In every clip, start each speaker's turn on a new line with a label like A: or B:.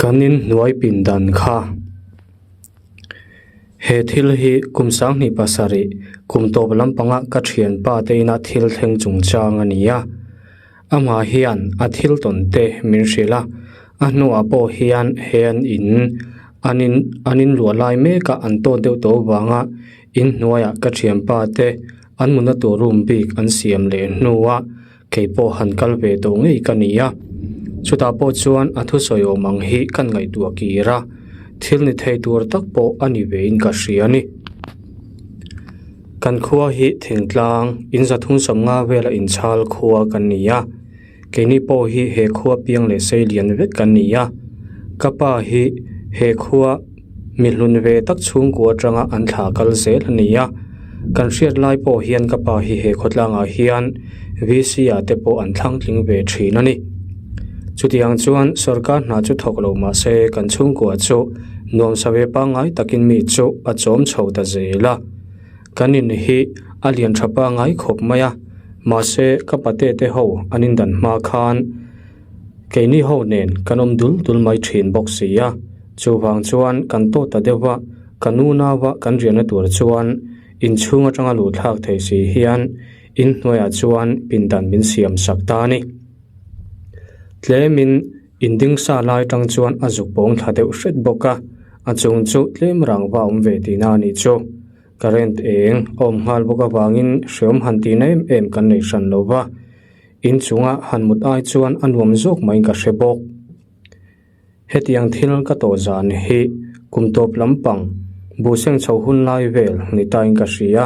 A: Kan inhnuai pindan kha he thil hi kum 27 kum tawp lampanga ka thianpa te ina thil thleng chungchang a ni a. Amah hian a thil tawn te min hrilh a, a hnuah pawh hian he an in an in an inluah lai mek a an tawt deuh tawh avanga inhnuaiah ka thianpa te an mutna tur room bik an siam leh hnuah Kei pawh han kal ve tawh ngei ka ni a, chutah pawh chuan a thusawi awm ang hi kan ngaihtuah kir a, thil ni thei tur tak pawh a ni vein ka hria a ni. Kan khua hi thingtlang in 350 vela inchhal khua kan ni a, keini pawh hi he khua piang leh sei lian vek kan ni a, ka pa hi he khua Mi hlun ve tak chhungkua atanga an thla kal zel a ni a, kan hriat lai pawh hian ka pa hi he khawtlangah hian VC ah te pawh an thlang tling ve thin a ni. Chutiang chuan sorkar hna chu thawk lo mah se kan chhungkua chu nuamsa ve pangngai takin mi chu a chawm chho ta zel a. Kan in hi a lian tha pangngai khawp mai a, mahse ka pate te ho an indan hma khan Keini ho nen kan awm dul dul mai thin bawk si a, chuvang chuan kan tawt ta deuh va, ka nu nau-a kan riahna tur chuan inchhung atanga luh thlak thei si hian inhnuaiah chuan pindan min siam sak ta a ni. Tlemin inding sa lai tang chuan a zuk pawng thla deuh hret bawk a, a chung chu tlem rangva awm ve tihna a nih chu. Current eng a awm nghal bawk avangin hreawm han tihna em em kan nei hran lo va. In chunga han mut ai chuan a nuam zawk maiin ka hre bawk. Hetiang thil ka tawh zan hi kum tawp lampang buhseng chho hun lai vel ni tain ka hria.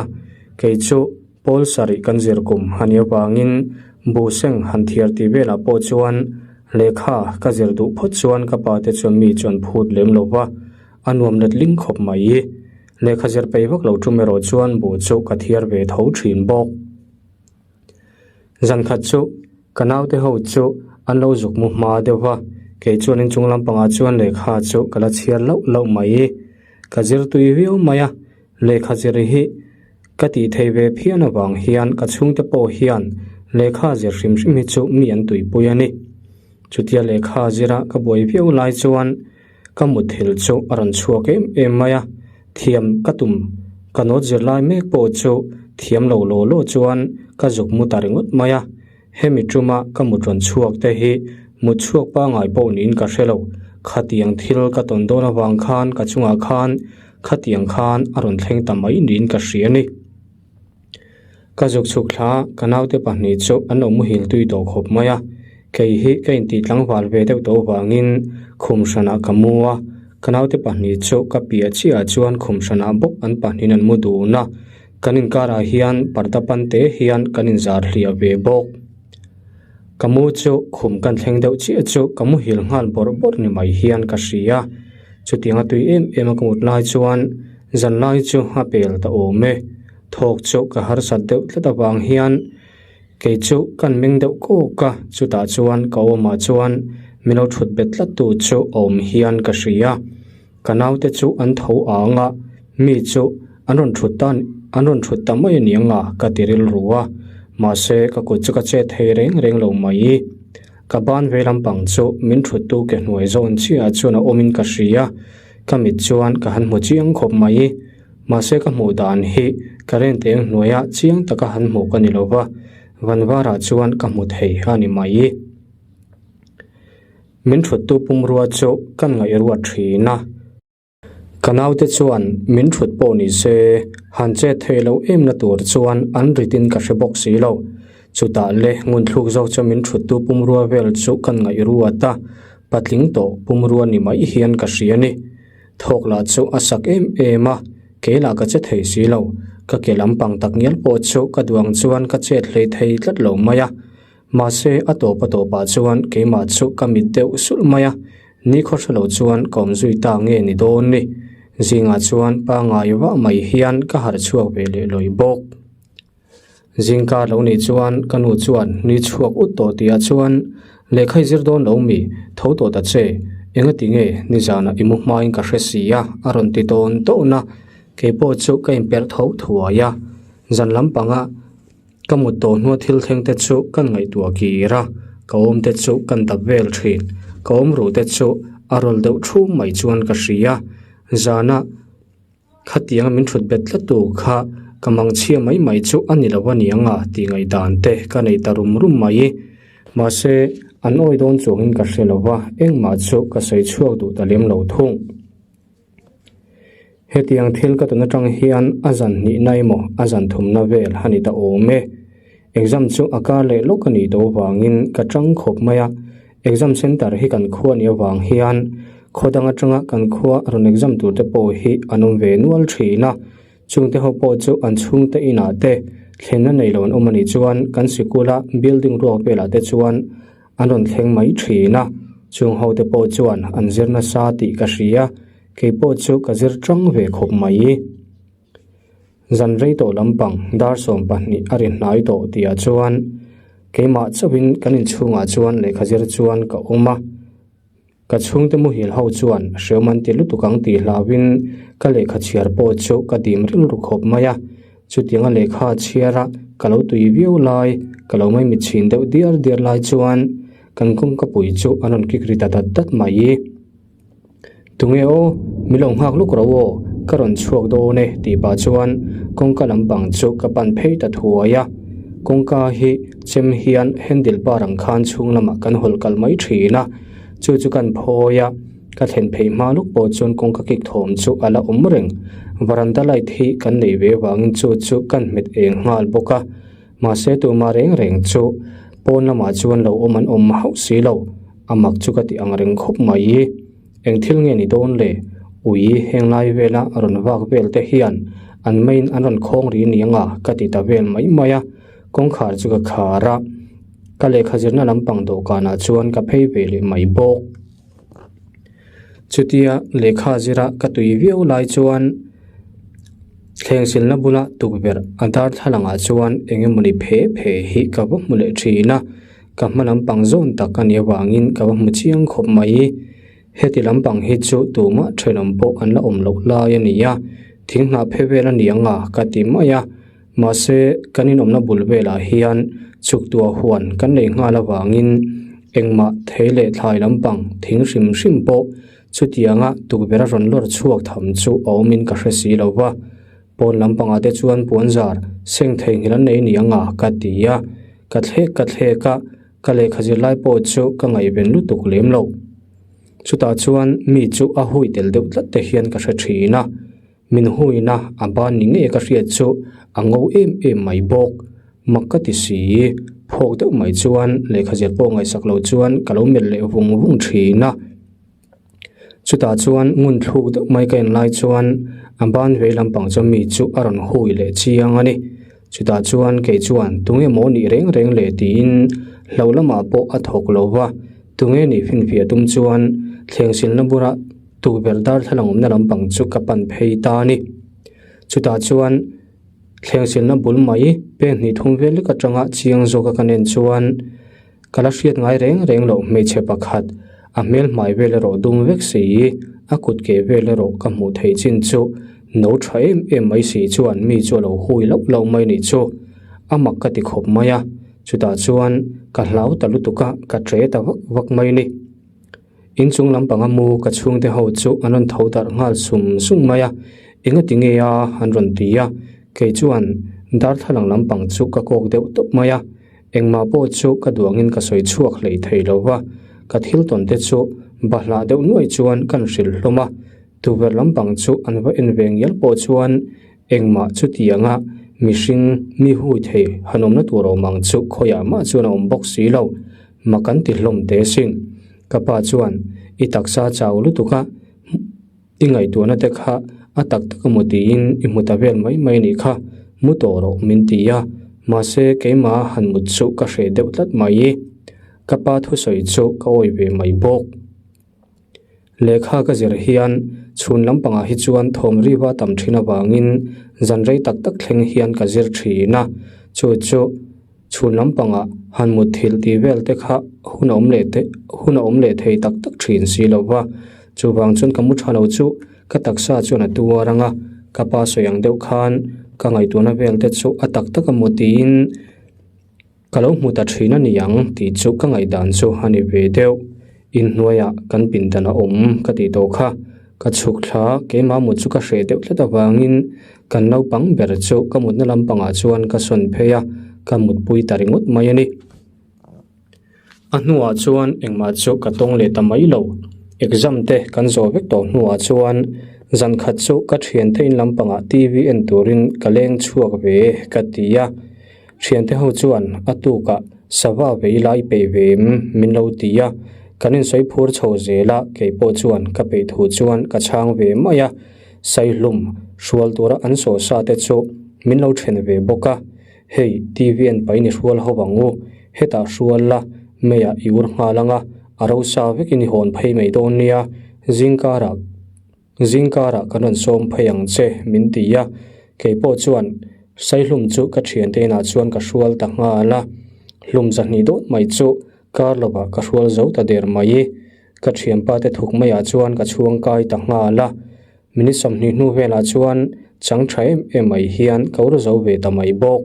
A: Kei chu pawl sarih kan zir kum a nih avangin buhseng han thiar tih velah pawh chuan lehkha ka zir duh phawt chuan ka pa te chuan mi chu an phut lem lo va, a nuam letling khawp mai. Lehkha zir peih vak lo tum erawh chuan buh chu ka thiar ve tho thin bawk. Zan khat chu ka naute ho chu an lo zuk mu hma deuh va, kei chuan inchung lampangah chuan lehkha chu ka la chhiar loh loh mai. Ka zir tui viau mai a, lehkha zir hi ka tih thei ve phian avang hian ka chhungte pawh hian lehkha zir hrim hrim hi chu mi an tuipui a ni. Chutia lehkha zira ka buai viau lai chuan Ka mutthilh chu a rawn chhuak em em mai a, thiam ka tum ka nawt zir lai mek pawh chu thiam lo law law chuan ka zuk mu ta ringawt mai a, hemi tuma ka mut rawn chhuak te hi mut chhuak pangngai pawh niin ka hre lo, khatiang thil ka tawn dawn avang khan ka chungah khan khatiang khan a rawn thleng ta mai niin ka hria a ni. Ka zuk chhuk thla a, ka naute pahnih chu an lo muhil tui tawh khawp mai a, kei hi ka intih tlangval ve deuh tawh vangin khum hranah ka mu a, ka naute pahnih chu ka piah chiahah chuan khum hranah bawk an pahnihin an mu dun a, kan inkarah hian parda pan te hian kan inzar hliah ve bawk. Ka mu chu khum kan thleng deuh chiah chu ka muhil nghal bawrh bawrh ni mai hian ka hria, chutianga tui em em a ka mut lai chuan zan lai chu a pel ta awm e. Thawk chu ka harsat deuh tlat avang hian kei chu kan meng deuh kawk a, chutah chuan ka awmah chuan min lo thut bet tlat tu chu awm hian ka hria. Ka naute chu an tho ang a, mi chu an rawn thut ta an rawn thut ta mai a ni ang a ka ti rilru a, mahse ka kut chu ka chet thei reng reng lo mai. Ka ban ve lampang chu min thut tu ke hnuai zawn chiahah chuan a awmin ka hria, ka mit chuan ka han hmu chiang khawp mai. Mahse ka hmuh dan hi current eng hnuaia chiang taka han hmuh ka ni lo va, vanvarah chuan ka hmu thei a ni mai. Min thuttu pumrua chu kan ngaihruat thin a. Ka naute chuan min thut pawh ni se han chet thei lo em na tur chuan an ritin ka hre bawk si lo. Chutah le ngunthluk zawk chu min thuttu pumrua vel chu kan ngaihruat a, patling tawh pumrua ni mai hian ka hria ni. Thawk lah chu a sak em em a, kei lah ka che thei si lo. Ka ke lampang tak ngial pawh chu ka duang chuan ka chet hlei thei tlat lo mai a. Mahse a tawp a tawpah chuan keimah chu ka mit deuh sulh mai a, nikhaw hre lo chuan ka awm zui ta nge ni dawn ni. Zingah chuan pangngai vah mai hian ka harh chhuak ve leh lawi bawk. Zingkar lo nih chuan ka nu chuan ni chhuak ut tawh tihah chuan lehkha i zir dawn lo mi tho tawh ta che, engati nge nizanah i mu hmain ka hre si a a rawn ti tawn tawn a, keipawh chu ka inperh tho thuai a, zan lampanga ka mut tawh hnua thil thleng te chu kan ngaihtuah kir a, ka awm te chu kan dap vel thin, ka awm ruh te chu. a rawl deuh thum mai chuan ka hria. Zana khatianga min thut bet tlat tu kha ka mangchhia mai mai chu a ni lo a niang a tih ngaihdan te ka nei ta rum rum mai. Mahse, an awi dawn chuangin ka hre lo va, engmah chu ka sawi chhuak duh ta lem lo thung. Hetiang thil ka tawn atang hian a zan hnihna emaw a zan thumna vel a ni ta awm e. Exam chu a kar leh lawk a nih tawh avangin ka tang khawp mai a, exam centre hi kan khua nih avang hian khaw dang atanga kan khua rawn exam tur te pawh hi an awm ve nual thin a, chungte ho pawh chu an chhungte inah te thlenna nei lo an awm a nih chuan kan sikula building ruak velah te chuan An rawn thleng mai thin a, chung ho te pawh chuan an zir nasa tih ka hria, kei pawh chu ka zir tang ve khawp mai. Zan rei tawh lampang dar 20 a ri hnai tawh tihah chuan keimah chauhin kan inchhungah chuan lehkha zir chuan ka awm a. Ka chhungte muhil ho chuan hreawm an ti lutuk ang tih hlauhin ka lehkha chhiar pawh chu ka dim rilru khawp mai a. Chutianga lehkha chhiara ka lo tui viau lai, ka lo mai mitchhin deuh diar diar lai chuan kan kawngka pui chu an rawn kik ri ta dat dat mai. Tunge aw, min lo nghak luk ro aw, ka rawn chhuak dawn e tih pah chuan kawngka lampang chu ka pan phei ta thuai a. Kawngka hi chem hian handle bar ang khan chhung lamah kan hawlh kalh mai thin a. Chu chu kan phawi a, ka thlen phei hma luk pawh chuan kawngka kik thawm chu a la awm reng. Varanda light hi kan nei ve vangin chu chu kan hmet eng nghal bawk a. Mahse tumah reng reng chu pawn lamah chuan lo awm an awm hauh si lo. A mak chu ka ti ang reng khawp mai. Eng thil nge ni dawn le? Ui, heng lai vela rawn vak vel te hian an main an rawn khawng ri niang a ka ti ta vel mai mai a. Kawngkhar chu ka khar a. Ka lehkha zirna lampang dawhkanah chuan ka phei ve leh mai bawk. Chutia lehkha zira ka tui viau lai chuan thleng silna bula tukverh a darthlalangah chuan eng emawni phe phe hi ka va hmu leh thin a, ka hma lampang zawn tak a nih avangin ka va hmu chiang khawp mai. Heti lampang hi chu tumah thenawm pawh an la awm loh lai a ni a, thing hnah phe vel a ni ang a ka ti mai a. Mahse, kan inawmna bul velah hian chuktuah huan kan nei nghal avangin engmah thei leh thlai lampang thing hrim hrim pawh chutianga tukverh a rawn lawr chhuak tham chu a awmin ka hre si lo va. Pawn lampangah te chuan puanzar seng theihnghilh an nei ni anga ka ti a, ka thlek ka thlek a, ka lehkha zirlai pawh chu ka ngaihven lutuk lem lo. Chutah chuan mi chu a hui tel deuh tlat te hian ka hre thin a. Min huina a ban ni ngei ka hriat chu a ngo em em mai bawk. Mak ka ti si, phawk deuh mai chuan lehkha zir pawh ngaihsak lo chuan ka lo melh leh vung vung thin a. Chutah chuan ngun thluk deuh mai ka en lai chuan a ban vei lampang chuan mi chu a rawn hui leh chiang a ni. Chutah chuan kei chuan tunge maw nih reng reng le tiin hlo lamah pawh a thawk lo va, tunge nih finfiah tum chuan thleng silna bura Tukverh darthlalang awmna lampang chu ka pan phei ta a ni. Chutah chuan thleng silna bul mai peng hnih thum vel lek atanga chiang zawka ka nen chuan ka la hriat ngai reng reng loh hmeichhe pakhat a hmel hmai vel erawh dum vek si a kut ke vel erawh ka hmuh theih chin chu no tha em em mai si chuan mi chu a lo hui loh loh mai nih chu a mak ka ti khawp mai a. Chutah chuan ka hlau ta lutuk a ka tre ta vak vak mai a ni. Inchung lampanga mu ka chhungte ho chu an rawn tho darh nghal sum sum mai a, engati nge a an rawn ti a, kei chuan darthlalang lampang chu ka kawk deuh tawp mai a, engmah pawh chu ka duangin ka sawi chhuak hlei thei lo va, ka thil tawn te chu bahlah deuh nuai chuan kan hrilh hlawm a, tukverh lampang chu an va en ve ngial pawh chuan engmah chutianga mihring mi hui thei han awmna tur awm ang chu khawiah mah chuan a awm bawk si lo. Mak an ti hlawm teh sin. Ka pa chuan, I taksa chau lutuk a, i ngaihtuahna te kha a tak tak emaw tiin i hmu ta vel mai mai nih kha, mu tawh rawh min ti a, mahse keimah han mut chu ka hreh deuh tlat mai. Ka pa thusawi chu ka awih ve mai bawk. Lehkha ka zir hian chhun lampangah hi chuan thawm riva tam thin avangin zan rei tak tak thleng hian ka zir thin a, chu chu chhun lampangah han mut thil tih vel te kha hun a awm leh te hun a awm leh thei tak tak thin si lo va, chuvang chuan ka mu tha lo chu ka taksa chuan a tuar ang a, ka pa sawi ang deuh khan ka ngaihtuahna vel te chu a tak tak a maw tiin. Ka lo hmu ta thin a ni ang tih chu ka ngaihdan chu a ni ve deuh. Inhnuaiah kan pindan a awm ka tih tawh kha. Ka chhuk thla keimah mut chu ka hreh deuh tlat avangin kan naupang ber chu ka mutna lampangah chuan ka sawn phei a, ka mutpui ta ringawt mai a ni. A hnuah chuan engmah chu ka tawng leh ta mai lo. Exam te kan zawh vek tawh hnuah chuan zan khat chu ka thiante in lampangah TV en turin ka leng chhuak ve ka ti a. Thiante ho chuan a tukah sava vei lai peih ve em min lo ti a. Kan insawi phur chho zel a, kei pawh chuan ka peih thu chuan ka chhang ve mai a. Saihlum hrual tura an sawh sa te chu min lo then ve bawk a. Hei, TV en paih ni hrual ho ang u, hetah hrual la, meiah i ur nghal ang a, a rosa vekin i hawn phei mai dawn nia, zingkarah zingkarah kan rawn sawm phei ang che, min ti a, kei pawh chuan Saihlum chu ka thiante inah chuan ka hrual ta nghal a, hlum zahnih dawt mai chu kar lovah ka hrual zo ta der mai, ka thianpa te thuk maiah chuan ka chhuang kai ta nghal a. Minute 20 hnu velah chuan chang tha em em mai hian ka ur zo ve ta mai bawk.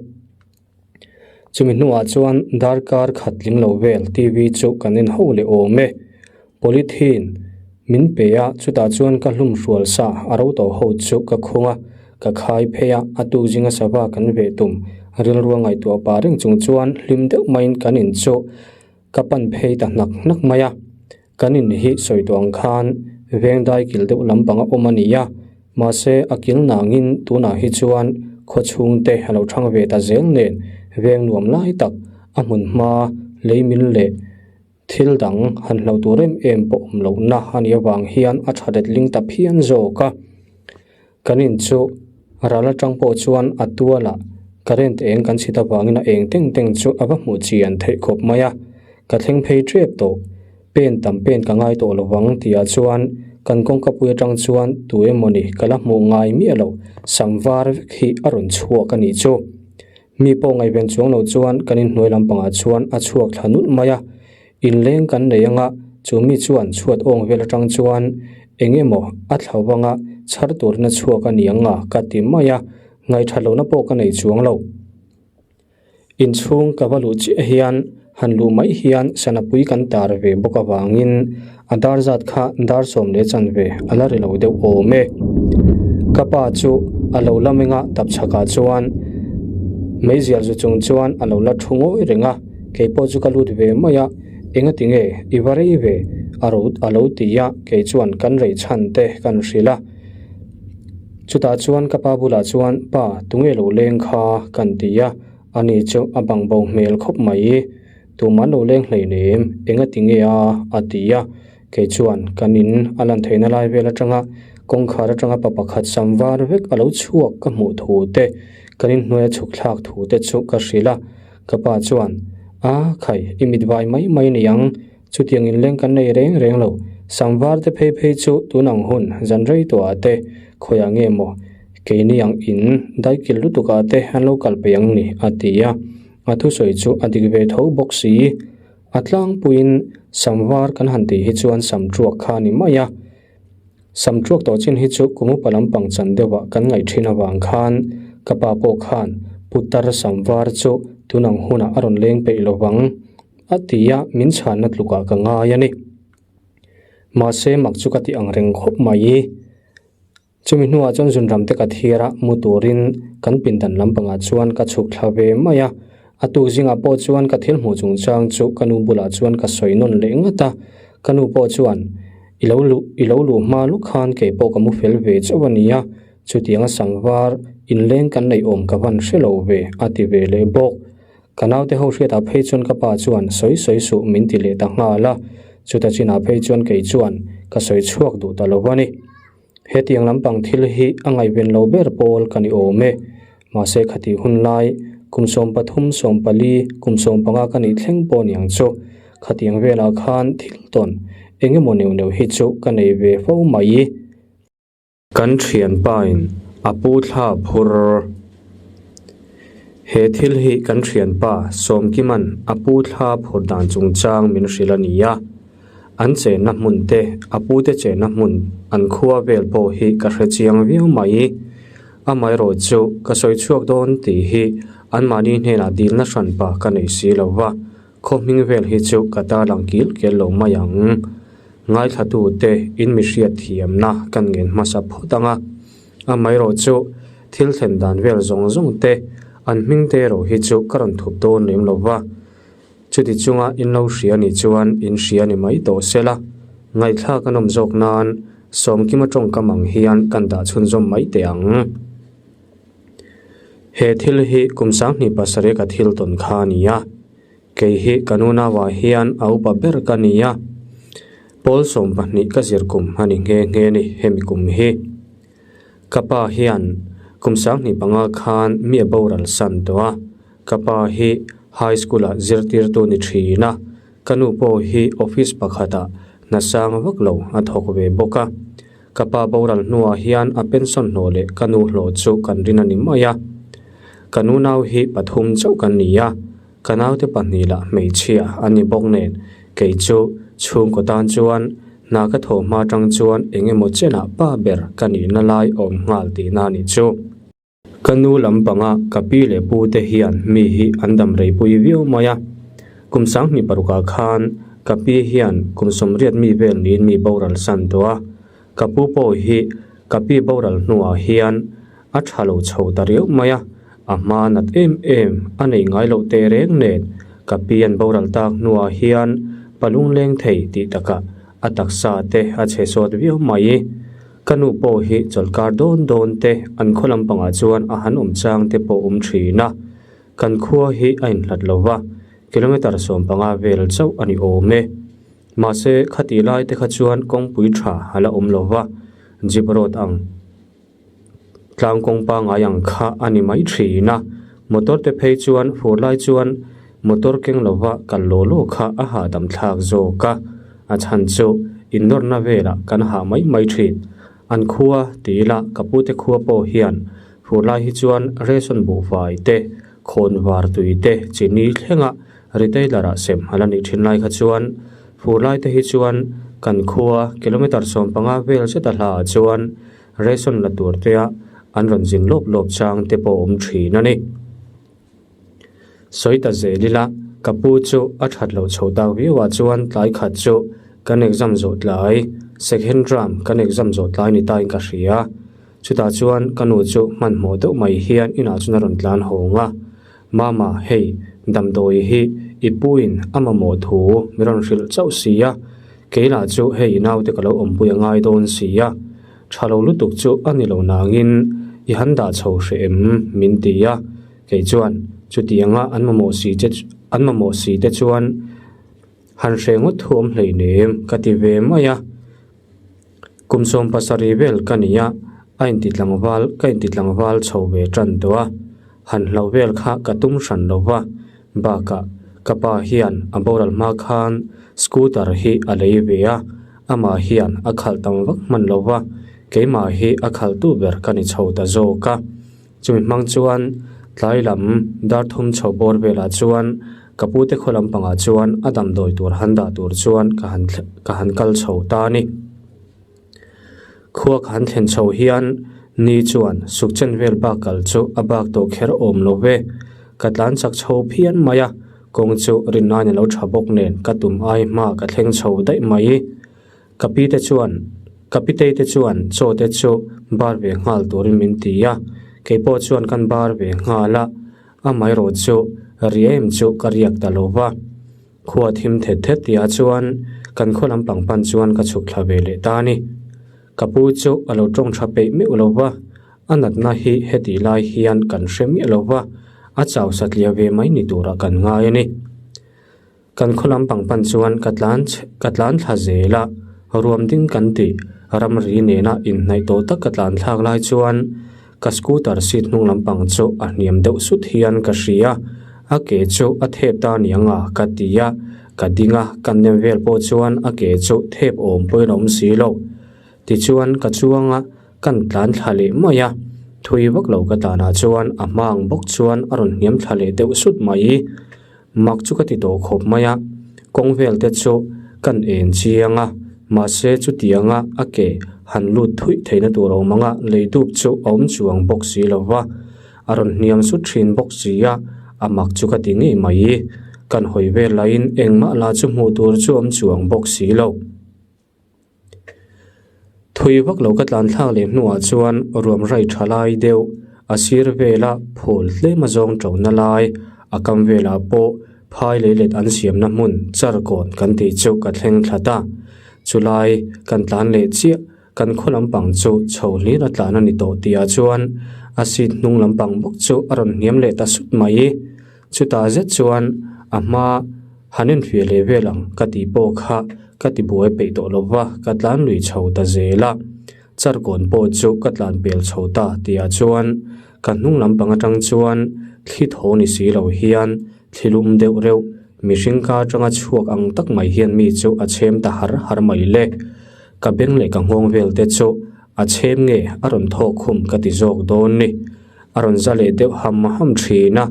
A: Chumi hnuah chuan darkar khat tling lo vel TV chu kan en ho leh awm e. Polythene min pe a, chutah chuan ka hlum hrual sa a ro tawh ho chu ka khung a, ka khai phei a, a tuk zinga sava kan veh tum rilrua ngaihtuah pah reng chung chuan hlim deuh maiin kan in chu ka pan phei ta hnak hnak mai a. Kan in hi sawi tawh ang khan veng dai kil deuh lampang a awm a ni a, mahse a kil nangin tunah hi chuan khaw chhungte a lo thang ve ta zel nen veng nuam lai tak a hmun hma lei min leh thil dang han hlo tur em em pawh awm lohna a nih avang hian a tha let ling ta phian zawk a. Kan in chu ral atang pawh chuan a tualah current eng kan chhit avangin a eng teng teng chu a va hmuh chian theih khawp mai a, ka thleng phei tep tawh. Pen tam pen ka ngai tawh lovang tihah chuan kan kawngkapui atang chuan tu emawni ka la hmuh ngai miah loh sam var vek hi a rawn chhuak a nih chu. Mi pawh ngaihven chuang lo chuan kan inhnuai lampangah chuan a chhuak thla nulh mai a, Inleng kan nei anga chu mi chuan chhuat awng vel atang chuan eng emaw a thlo anga chhar turin a chhuak a ni ang a ka ti mai a, ngaihṭhat lohna pawh ka nei chuang lo. Inchhung ka va luh chiah hian han luh mai hian sanapui kan tar ve bawk avangin a dar zat kha dar 10:15 a la ri lo deuh awm e. Ka pa chu a lo la meng a tapchhakah chuan meizial zu chung chuan a lo la thu ngawi reng a. Kei pawh chu ka lut ve mai a, engati nge i va rei ve a ro a lo ti a, kei chuan kan rei chhan te kan hrilh a. Chutah chuan ka pa bulah chuan pa tunge lo leng kha kan ti a, ani chu a bang bo hmel khawp mai, tuman lo leng hleinem engati nge a a ti a, kei chuan kan in a lan theihna lai vel atanga kawngkhar atanga pa pakhat sam var vek a lo chhuak ka hmuh thu te kan inhnuai a chhuk thlak thu te chu ka hrilh a. Ka pa chuan, A, khai, i mit vai mai mai ni ang, chutiang inleng kan nei reng reng lo. Sam var te phei phei chu tun ang hun zan rei tawhah te khawiah nge maw keini ang in daikil lutukah te an lo kal peih ang ni, a ti a. A thusawi chu a dik ve tho bawk si. A tlangpuiin sam var kan han tih hi chuan sam tuak kha a ni mai a. Sam tuak tawh chin hi chu kum upa lampang chan deuhah kan ngaih thin avang khan ka pa pawh khan putar sam var chu tun ang hunah a rawn leng peih lo vang a ti a, min chhanna tlukah ka ngai a ni. Mahse mak chu ka ti ang reng khawp mai. Chumi hnuah chuan zunram te ka thiar a, mu turin kan pindan lampangah chuan ka chhuk thla ve mai a. A tuk zingah pawh chuan ka thil hmuh chungchang chu ka nu bulah chuan ka sawi nawn leh ngat a, ka nu pawh chuan I lo luh i lo luh hma luk khan kei pawh ka mu fel ve chauh a nia, chutianga sangvar inleng kan neih awm ka van hre lo ve a ti ve leh bawk. Ka naute ho hriatah phei chuan ka pa chuan sawi sawi suh min ti leh ta nghal a, chuta chinah phei chuan kei chuan ka sawi chhuak duh ta lo a ni. Hetiang lampang thil hi a ngaihven lo ber pawl ka ni awm e. Mahse khatih hun lai, kum 13, 14, kum 15 ka nih thleng pawh niang chu, khatiang velah khan thil tawn eng emaw neuh neuh hi chu ka nei ve fo mai. Kan thianpain a pu thla phur. He thil hi kan thianpa Sawmkima'n a pu thla phur dan chungchang min hrilh a ni a. An chenna hmun te, a pute chenna hmun an khua vel pawh hi ka hre chiang viau mai. Amaherawh chu ka sawi chhuak dawn tih hi anmahni hnenah dilna hranpa ka nei si lo va, khaw hming vel hi chu ka tarlang kil kel lo mai ang. Ngaithlatute in mi hriat thiamna kan ngen hmasa phawt ang a. Amaherawhchu, thil thlen dan vel zawng zawng te, an hming te erawh hi chu ka rawn thup dawn lem lo va. Chuti chunga in lo hria nih chuan in hria ni mai tawh se la, ngaihthlak a nawm zawk nan Sawmkima tawngkam ang hian kan dah chhunzawm mai teh ang. He thil hi kum 27 ka thil tawn kha a ni a, kei hi ka nunauah hian a upa ber ka ni a, pawl 12 ka zir kum a ni nghe nghe ni hemi kum hi. Ka pa hian kum 25 khan mi a boral san tawh a, ka pa hi high school ah zirtirtu ni thin a, ka nu pawh hi office pakhatah hna sang vak lo a thawk ve bawk a. Ka pa boral hnuah hian a pension hlawh leh ka nu hlawh chu kan rin a ni mai a. Ka nunau hi pathum chauh kan ni a, ka naute pahnih lah hmeichhia a ni bawk nen kei chu chhungkaw tan chuan hna ka thawh hma tang chuan eng emaw chenah pa ber ka nihna lai awm nghal tihna a nih chu. Ka nu lampanga ka pi leh pu te hian mi hi an dam rei pui viau mai a. Kum 26ah khan ka pi hian kum 80 mi vel niin mi boral san tawh a. Ka pu pawh hi ka pi boral hnuah hian a tha lo chho ta riau mai a, a hma nat em em a nei ngai loh teh reng nen ka pi an boral tak hnuah hian palung leng thei tih takah a taksa te a chhe sawt viau mai. Ka nu pawh hi chawlhkar dawn dawn te an khaw lampangah chuan a han awm chang te pawh awm thin a, kan khua hi a inhlat lo va, kilometre 15 vel chauh a ni awm e. Mahse, khatih lai te kha chuan kawngpui tha a la awm lo va, jeep road ang tlang kawng pangngai ang kha a ni mai thin a, motor te phei chuan fur lai chuan motor keng lo va kal law law kha a hahdam thlak zawk a. A chhan chu innawrna velah kan hah mai mai thin. An khua ti ila ka pute khua pawh hian fur lai hi chuan ration buhfai te, khawn var tui te, chini thlenga retailer ah sem a la nih thin lai kha chuan fur lai te hi chuan kan khua kilometre 15 vel zeta hla ah chuan ration la tur te ah an rawn zin lawp lawp chang te pawh awm thin a ni. Sawi ta zel ila, ka pu chu a that loh chho tak viau ah chuan tlai khat chu kan exam zawh tlai, second term kan exam zawh tlai ni tain ka hria. Chutah chuan ka nu chu hmanhmawh deuh mai hian inah chuan a rawn tlan hawng a, Mama, hei, damdawi hi i puin a mamawh thu mi rawn hrilh chauh si a, kei lah chu hei i naute ka lo awmpui a ngai dawn si a, tha lo lutuk chu a ni lo nangin i han dah chho hreh em? min ti a, kei chuan chutianga an mamawh si che an mamawh si te chuan han hreh ngawt thu awm hleinem ka ti ve mai a. Kum 17 vel ka ni a, a inti tlangval ka inti tlangval chho ve tan tawh a, han hlauh vel kha ka tum hran lo va, bakah ka pa hian a boral hma khan scooter hi a lei ve a, amah hian a khalh tam vak hman lo va, keimah hi a khalhtu ber ka ni chho ta zawk a. Chumi hmang chuan tlai lam dar thum chho bawr velah chuan ka pute khaw lampangah chuan a damdawi tur han dah tur chuan ka han ka han kal chho ta a ni. Khua ka han thlen chho hian ni chuan sukchen vel bak kal chu a bak tawh kher awm lo ve. Ka tlan chak chho phian mai a, kawng chu rinnain a lo tha bawk nen ka tum ai hma ka thleng chho daih mai. Ka pi te chuan, ka pitei te chuan chaw te chu bar ve nghal turin min ti a, kei pawh chuan kan bar ve nghal a, amaherawh chu ria em chu ka riak ta lo va. Khua thim thet thet tihah chuan kan khaw lampang pan chuan ka chhuk thla ve leh ta a ni. Ka pu chu a lo tawng tha peih meuh lo va, a natna hi hetih lai hian kan hre miah lo va, a chau satliah ve mai ni turah kan ngai a ni. Kan khaw lampang pan chuan ka tlan ka tlan thla zel a, ruam ding kan tih ramri nena inhnaih tawh tak ka tlan thlak lai chuan ka scooter seat hnung lampang chu a hniam deuh sut hian ka hria, a ke chu a thep ta aniang a ka ti a, ka ding a, kan nem vel pawh chuan a ke chu thep awm pawhin a awm si lo. Tichuan ka chuang a, kan tlan thla leh mai a, thui vak lo ka tlanah chuan a hma ang bawk chuan a rawn hniam thla leh deuh sut mai. Mak chu ka ti tawh khawp mai a, kawng vel te chu kan en chiang a, mahse chutianga a ke han lut thuih theihna tur a awm ang a, lei dup chu a awm chuang bawk si lo va, a rawn hniam sut thin bawk si a, a mak chu ka ti ngei mai. Kan hawi vel laiin engmah lah chu hmuh tur chu a awm chuang bawk si lo. Thui vak lo ka tlan thlak leh hnuah chuan ruam rai tha lai deuh a sir vela phul tlem a zawng to na lai a kam velah pawh phai lei let an siamna hmun char kawn kan tih chu ka thleng thla ta. Chulai kan tlan leh chiah kan khaw lampang chu chho hlir a tlan a ni tawh tihah chuan a seat hnung lampang bawk chu a rawn hniam leh ta sut mai. Chutah zet chuan a hma han enfiah leh vel ang ka tih pawh kha ka ti buai peih tawh lo va, ka tlan lui chho ta zel a. Charkawn pawh chu ka tlan pel chho ta tihah chuan ka hnung lampang atang chuan thli thaw ni si lo hian thli lum deuh reuh mihring ka atanga chhuak ang tak mai hian mi chu a chhem ta har har mai le. Ka beng leh ka nghawng vel te chu a chhem nge a rawn thawk khum ka ti zawk dawn ni. A rawn za leh deuh ham ham thin a,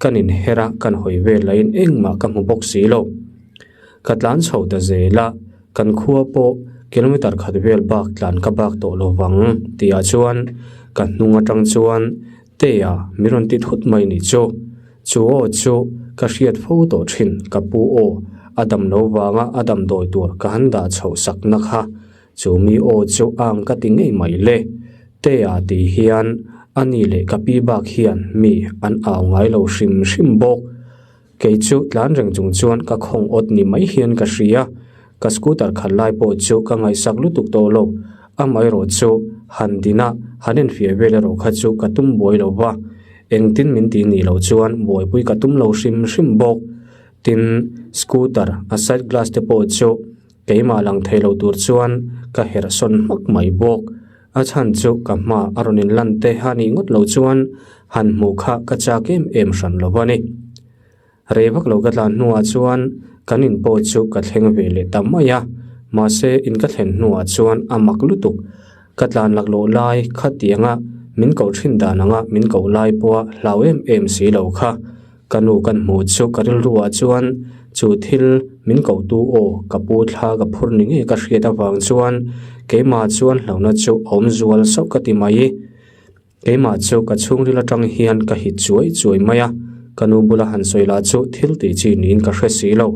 A: kan inher a, kan hawi vel lahin engmah ka hmu bawk si lo. Ka tlan chho ta zel a, kan khua pawh kilometer khat vel bak tlan ka bak tawh lo vang tihah chuan ka hnung atang chuan Tea min rawn ti thut mai ni chu. Chu aw chu ka hriat fo tawh thin ka pu aw, a dam lo vanga a damdawi tur ka han dah chhoh sakna kha Chu mi aw chu ang ka ti ngei mai le. Tea tih hian a ni leh ka pi bak hian mi an au ngai lo hrim hrim bawk. Kei chu tlan reng chung chuan ka khawng awt ni mai hian ka hria. Ka scooter khat lai pawh chu ka ngaihsak lutuk tawh lo. Amaherawh chu han dina han enfiah vel erawh kha chu ka tum buai lo va. Engtin min ti nih loh chuan buaipui ka tum lo hrim hrim bawk. Tin, scooter a side glass te pawh chu Keimah lang thei lo tur chuan ka herh sawn hmak mai bawk. A chhan chu ka hma a rawn inlan te a nih ngawt lo chuan han hmuh kha ka chak em em hran lo a ni. Rei vak lo ka tlan hnuah chuan kan in pawh chu ka thleng ve leh ta mai a, mahse in ka thlen hnuah chuan a mak lutuk. Ka tlan laklawh lai khatianga min koh thin dan anga min koh lai pawha hlau em em si lo kha. Ka nu kan hmuh chu ka rilruah chuan chu thil min kohtu aw ka pu thla ka phur ni ngei ka hriat avang chuan keimah chuan hlauhna chu a awm zual sauh ka ti mai. Keimah chu ka chhungril atang hian ka hit chuai chuai mai a, ka nu bula han sawi lah chu thil tih chi niin ka hre si lo.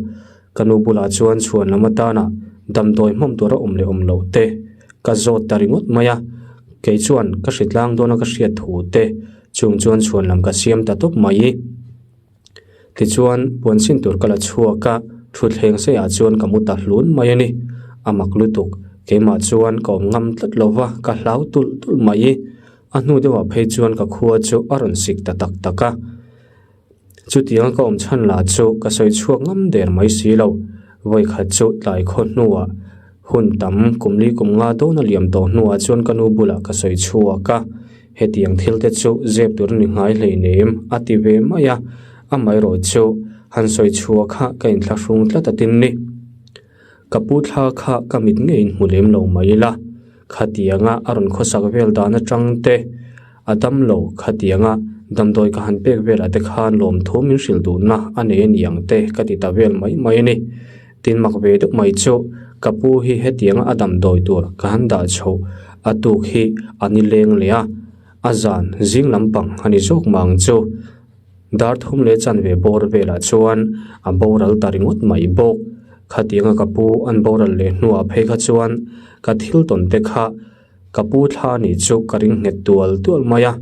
A: Ka nu bulah chuan chhuan lam atana damdawi hmawm tur a awm leh awm loh te ka zawt ta ringawt mai a, kei chuan ka hritlang dawna ka hriat thu te chung chuan chhuan lam ka siam ta tawp mai. Tichuan puan sin tur ka la chhuak a, thutthleng seiah chuan ka mu ta hlun mai a ni. A mak lutuk, keimah chuan ka awm ngam tlat lo va, ka hlau tulh tulh mai. A hnu deuhah phei chuan ka khua chu a rawn sik ta tak tak a. Chutiang ka awm chhan lah chu ka sawi chhuak ngam der mai si lo. Vawikhat chu tlai khaw hnuah hun tam kum li kum nga dawn a liam tawh hnuah chuan ka nu bulah ka sawi chhuak a, hetiang thil te chu zep tur a ni ngai hleinem a ti ve mai a, amaherawh chu han sawi chhuah kha ka inthlahrung tlat a tin ni. Ka pu thla kha ka mit ngeiin hmu lem lo mai ila, khatianga a rawn khawsak vel dan atang te, a dam lo khatianga damdawi ka han pek velah te khan lawmthu min hrilh duhna a nei a ni ang te ka ti ta vel mai mai a ni. Tin mak ve deuh mai chu ka pu hi hetianga a damdawi tur ka han dah chhoh a tuk hi a ni leng leh a, a zan zing lampang a ni zawk mah ang chu. Dar thum leh chanve bawr velah chuan a boral ta ringawt mai bawk. Khatianga ka pu an boral leh hnuah phei kha chuan ka thil tawn te kha ka pu thla nih chu ka ring nghet tual tual mai a.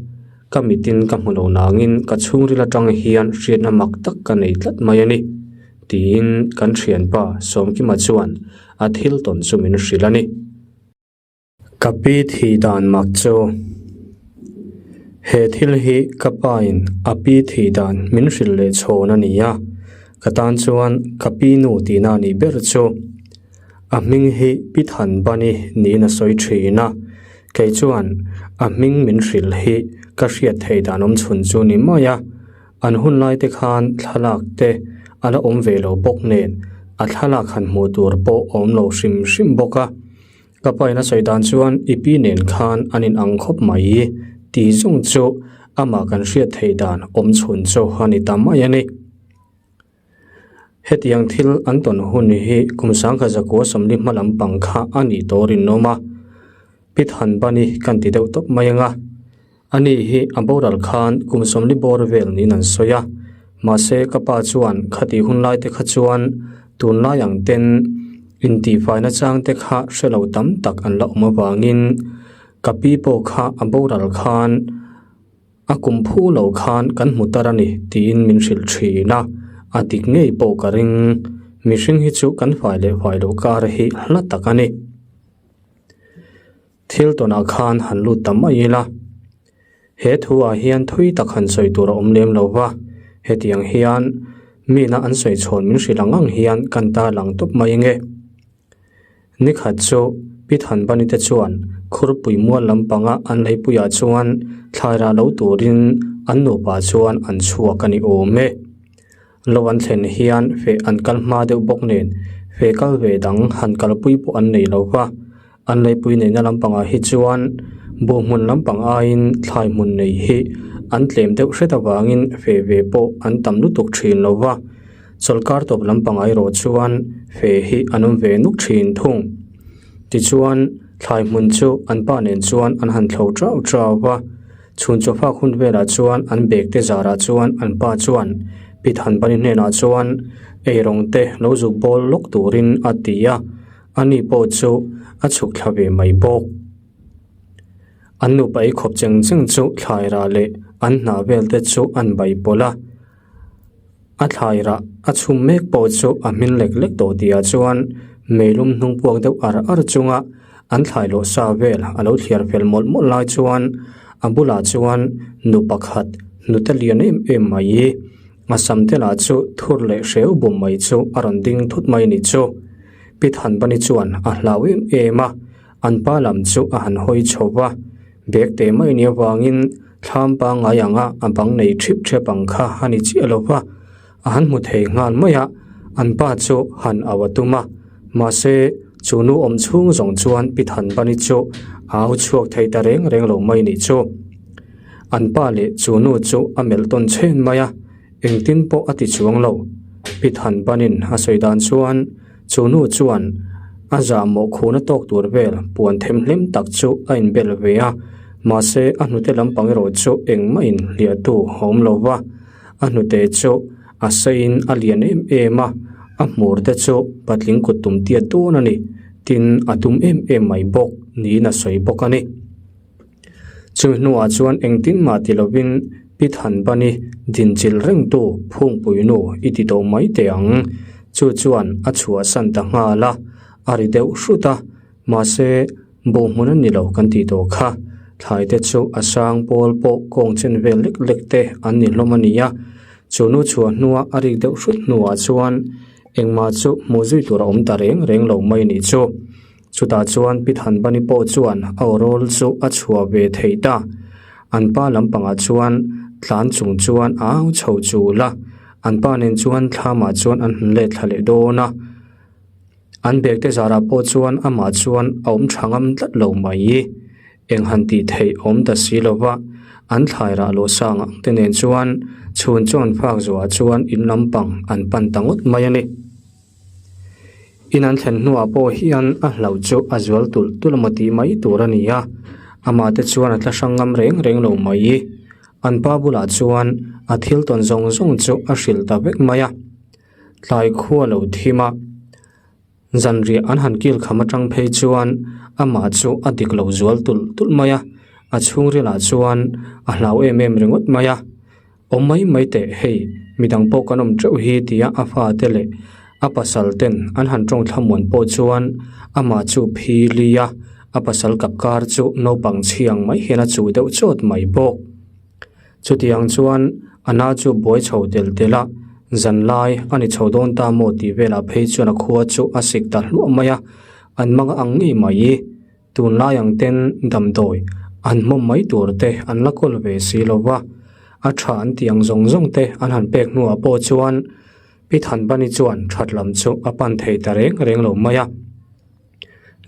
A: Ka mitin ka hmu lo nangin ka chhungril atang hian hriatna mak tak ka nei tlat mai a ni, tiin kan thianpa Sawmkima chuan a thil tawn chu min hrilh a ni. Ka pi thih dan mak chu he thil hi ka pa in a pi thih dan min hrilh leh chhawn a ni a, ka tan chuan ka pi nu tihna a nih ber chu. A hming hi Pi Than Bani niin a sawi thin a, kei chuan a hming min hrilh hi ka hriat theih dan awm chhun chu ni mai a, an hun lai te khan thlalak te a la awm ve lo bawk nen a thlalak han hmuh tur pawh a awm lo hrim hrim bawk a. Ka pa in a sawi dan chuan i pi nen khan an in ang khawp mai tih zawng chu amah kan hriat theih dan awm chhun chu a ni ta mai a ni. Hetiang thil an tawn hun hi kum sangkhat zakua sawmli hma lampang kha a nih tawh rinawm a, Pi Thanbani kan ti deuh tawp mai ang a. Ani hi a boral khan kum sawmli bawr vel niin an sawi a, mahse ka pa chuan khati hun lai te kha chuan tunlai ang ten. Intihfaina chang te kha hre lo tam tak an la awm avangin ka pi pawh kha a boral khan a kum phu lo khan kan hmu tar a ni tiin min hrilh thin a, a dik ngei pawh ka ring. Mihring hi chu kan fai leh fai loh kar hi hla tak a ni. Thil tawnah khan han lut ta mai ila. He thu ah hian thui tak han sawi tur a awm lem lo va, hetiang hian mina an sawi chhawn min hrilh ang ang hian kan ta lang tawp mai nge. Nikhat chu Pi Thanbani te chuan Khurpui mual lampanga an leipuiah chuan thlairah lo turin an nupa chuan an chhuak a ni awm e. Lo an thlen hian feh an kal hma deuh bawk nen feh kal ve dang han kalpui pawh an nei lo va, An leipui neihna lampangah hi chuan buh hmun lampang aiin thlai hmun nei hi an tlem deuh hret avangin fe ve pawh an tam lutuk thin lo va, chawlhkar tawp lampang erawh chuan fe hi an awm ve nuk thin thung. Tichuan, thlai hmun chu an pa nen chuan an han thlo chau chau va, chhun chawfak hun velah chuan an bag te zarah chuan an pa chuan Pi Thanbani hnenah chuan eirawng te lo zuk bawl lawk turin a ti a. Ani pawh chu a chhuk thla ve mai bawk. An nupa ei khawp cheng cheng chu thlai rah leh an hna vel te chu an bai pawlh a. A thlai rah a chhum mek pawh chu a hmin lek lek tawh tihah chuan meilum hnung puak deuh ar ar chunga an thlai lawh sa vel a lo thliar fel mawlh mawlh lai chuan a bulah chuan nu pakhat hnute lian em em mai a sam te lah chu thur leh hreu bum mai chu a rawn ding thut mai a ni chu. Pi Thanbani chuan a hlau em em a, an pa lam chu a han hawi chho va, bag teh mai ni avangin thlam pangngai anga a bang nei thip thep ang kha a ni chiah lo va, a han hmu thei nghal mai a, an pa chu han au a tum a, mahse chu nu awm chhung zawng chuan Pi Thanbani chu a au chhuak thei ta reng reng lo mai ni chu. An pa leh chu nu chu a melh tawn chhen mai a. Engtin pawh a ti chuang lo. Pi Thanbanin a sawi dan chuan chu nu chuan a zahmawh khuna tawk tur vel puan them hlim tak chu a inbel ve a, mahse a hnute lampang erawh chu engmah in hliahtu a awm lo va, a hnute chu a seiin a lian em em a, a hmur te chu patling kut tum tiat dawn a ni, tin a tum em em mai bawk niin a sawi bawk a ni. Chu hnuah chuan engtin mah ti lovin Pi Thanbani dinchilh rengtu Phungpuinu i ti tawh mai teh ang. Chu chuan a chhuahsan ta nghal a, a ri deuh hrut a, mahse buh hmun a ni lo kan tih tawh kha. Thlai te chu a sang pawl pawh kawng chen vel lek lek te an ni hlawm a ni a. Chu nu chhuah hnua a rik deuh hrut hnuah chuan engmah chu hmuh zui tur a awm ta reng reng lo mai a nih chu. Chutah chuan Pi Thanbani pawh chuan a awrawl chu a chhuah ve thei ta. An pa lampangah chuan tlan chung chuan a au chho chul a, an pa nen chuan thlamah chuan an han let thla leh dawn a. An bag te zarah pawh chuan amah chuan a awm tha ngam tlat lo mai. Eng han tih theih awm ta si lo va, an thlai rah loh sang ang te nen chuan chhun chu an fak zuah chuan in lampang an pan ta ngawt mai a ni. In an thlen hnuah pawh hian a hlauh chu a zual tulh tulh emaw tih mai tur a ni a, amah te chuan a tla hrang ngam reng reng lo mai. An pa bulah chuan a thil tawn zawng zawng chu a hrilh ta vek mai a, tlai khua lo thim a, zanriah an han kil kham atang phei chuan amah chu a dik lo zual tulh tulh mai a, a chhungrilah chuan a hlau em em ringawt mai a. Awm mai mai teh hei, midang pawh kan awm teuh hi tia a fate leh a pasal ten an han tawng thlamuan pawh chuan amah chu phi li a, a pasal kap kar chu naupang chhiang mai hian a chuh deuh chawt mai bawk. Chutiang chuan a na chu buai chho tel tel a, zanlai a ni chho dawn ta maw tih velah phei chuan a khua chu a sik ta hluah mai a, an mang ang ngei mai. Tunlai ang ten damdawi an hmawm mai tur te an la kawl ve si lo va, a tha an tih ang zawng zawng te an han pek hnuah pawh chuan Pi Thanbani chuan that lam chu a pan thei ta reng reng lo mai a.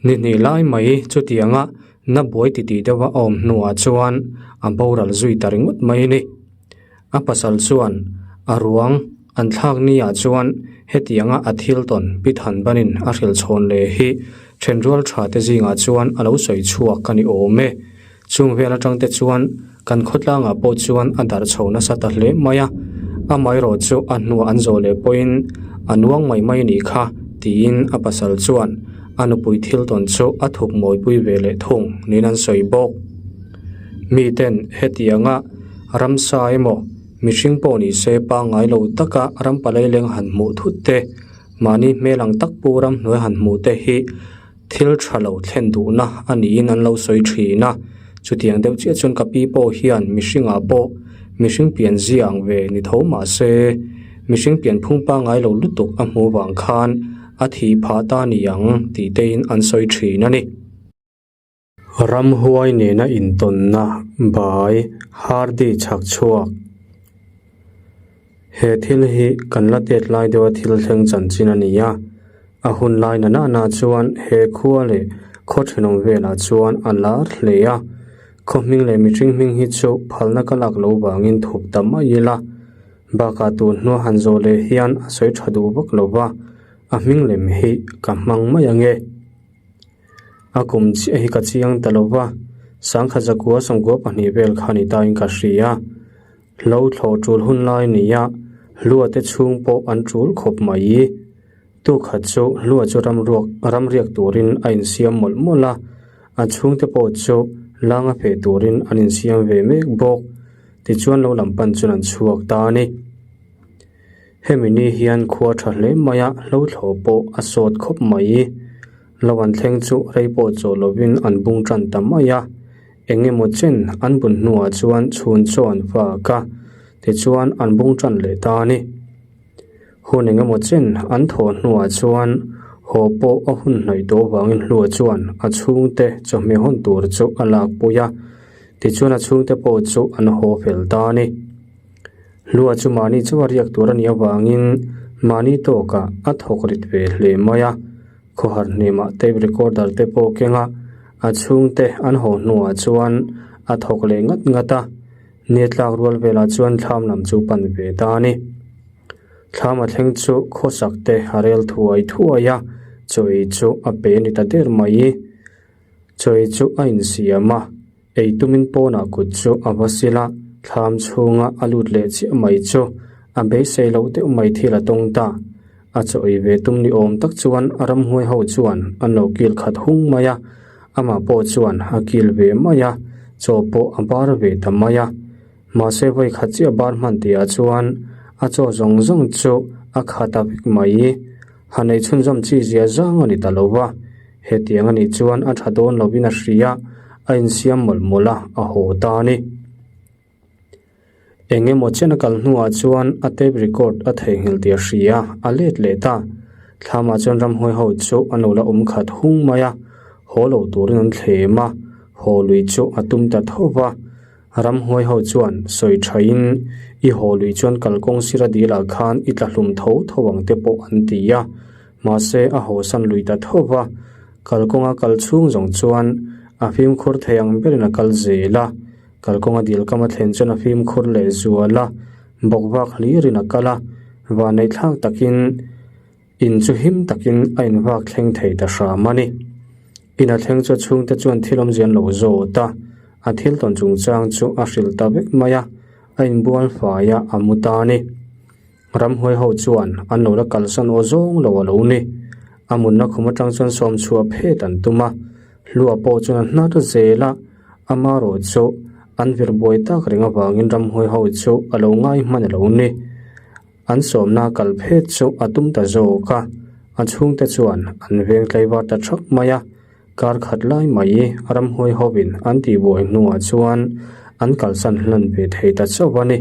A: Ni hnih lai mai chutianga na buai titih deuha a awm hnuah chuan a boral zui ta ringawt mai a ni. A pasal chuan a ruang an thlak ni ah chuan hetianga a thil tawn Pi Thanbanin a hrilh chhawn leh hi thenrual tha te zingah chuan a lo sawi chhuak a ni awm e. Chung vel atang te chuan kan khawtlangah pawh chuan a darh chho nasa ta hle mai a, amaherawh chu a hnuah an zawh leh pawhin a nuang mai mai a nih kha Tiin a pasal chuan a nupui thil tawn chu a thup mawipui ve leh thung niin an sawi bawk. Miten hetianga ramsa emaw mihring pawh ni se pangngai lo taka ram palaileng han hmuh thut te, mahni hmel ang tak pu ramhnuai han hmuh te hi thil tha lo thlen duhna a niin an lo sawi thin a. Chutiang deuh chiah chuan ka pi pawh hian mihringah pawh mihring pian zia ang ve ni tho mah se, mihring pian phung pangngai lo lutuk a hmuh vang khan a thih phah ta ni ang tih tein an sawi thin a ni. Ramhuai nena intawnna bai Hardy chhak chhuak. He thil hi kan la tet lai deuha thil thleng chanchin a ni a, a hun lai na nahna chuan he khua leh khaw thenawm velah chuan a lar hle a, khaw hming leh mihring hming hi chu phalna ka lak lo vangin thup ta mai ila, bakah tun hnua han zawh leh hian a sawi tha duh vak lo va, a hming lem hi ka hmang mai ange. A kum chiah hi ka chiang ta lo va, sangkhat zakua sawmkua pahnih vel kha ni tain ka hria. Hlo thlawh tul hun lai nia Hlua te chhung pawh an tul khawp mai. Tukhat chu Hlua chu ramruak ramriak turin a insiam mawlh mawlh a, a chhungte pawh chu langa feh turin an insiam ve mek bawk. Tichuan lo lam pan chuan an chhuak ta a ni. Hemi ni hian khua tha hle mai a, hlo thlawh pawh a sawt khawp mai. Lo an thleng chu rei pawh chaw lovin an bung tan ta mai a, eng emaw chen an bun hnuah chuan chhun chaw an fak a, tichuan an bung tan leh ta a ni. Hun eng emaw chen an thawh hnuah chuan haw pawh a hun hnaih tawh avangin hlua chuan a chhungte chawhmeh hawn tur chu a lakpui a, tichuan a chhungte pawh chu an haw fel ta a ni. Hlua chu mahni chauha riak tur a nih avangin mahni tawkah a thawk rit ve hle mai a, khawhar hnemah tape recorder te pawh keng a, a chhungte an haw hnuah chuan a thawk leh ngat ngat a, ni tlak rual velah chuan thlam lam chu pan ve ta a ni. Thlam a thleng chu khawsak te a rel thuai thuai a, chaw ei chu a pe ni ta der mai. Chaw ei chu a insiam a. Ei tumin pawnah kut chu a va sil a, thlam chhunga a lut leh chiah mai chu a beisei loh deuh mai thil a tawng ta. A chaw ei ve tum ni awm tak chuan a ramhuai ho chuan an lo kil khat hung mai a, amah pawh chuan a kil ve mai a, chaw pawh a bar ve ta mai a. Mahse vawi khat chiah bar hman tihah chuan a chaw zawng zawng chu a khat a vek mai. Han ei chhunzawm chi zia zang a ni ta lo va. Hetiang a nih chuan a tha dawn lovin a hria, a insiam mawlh mawlh a, a haw ta a ni. Eng emaw chen a kal hnuah chuan a tape record a theihnghilh tih a hria, a let leh ta. Thlamah chuan ramhuai ho chu an lo la awm khat hung mai a, haw lo turin an thlem a, haw lui chu a tum ta tho va. Ramhuai ho chuan sawi thain, I haw lui chuan kalkawng sira dilah khan i tla hlum tho tho ang te pawh an ti a. Mahse a hawsan lui ta tho va, kalkawnga kal chhung zawng chuan a fimkhur thei ang berin a kal zel a. Kalkawnga dil kam a thlen chuan a fimkhur leh zual a, bawkvak hlirin a kal a, vanneihthlak takin In chu him takin a invak thleng thei ta hram a ni. In a thleng chu a chhungte chuan thil awmzia an lo zawt a, a thil tawn chungchang chu a hrilh ta vek mai a, a inbual fai a, a mu ta a ni. Ramhuai ho chuan an lo la kalsan aw zawng lo a lo ni. A munna khum atang chuan sawm chhuah phet an tum a, hlua pawh chuan a hnar zel a, amarawh chu an vir buai tak reng avangin ramhuai ho chu a lo ngai hman a lo ni. An sawmna kal phet chu a tum ta zawk a, a chhungte chuan an veng tlaivar ta thak mai a, kar khat lai mai ramhuai hovin an tihbuai hnuah chuan an kalsan hlan ve thei ta chauh a ni.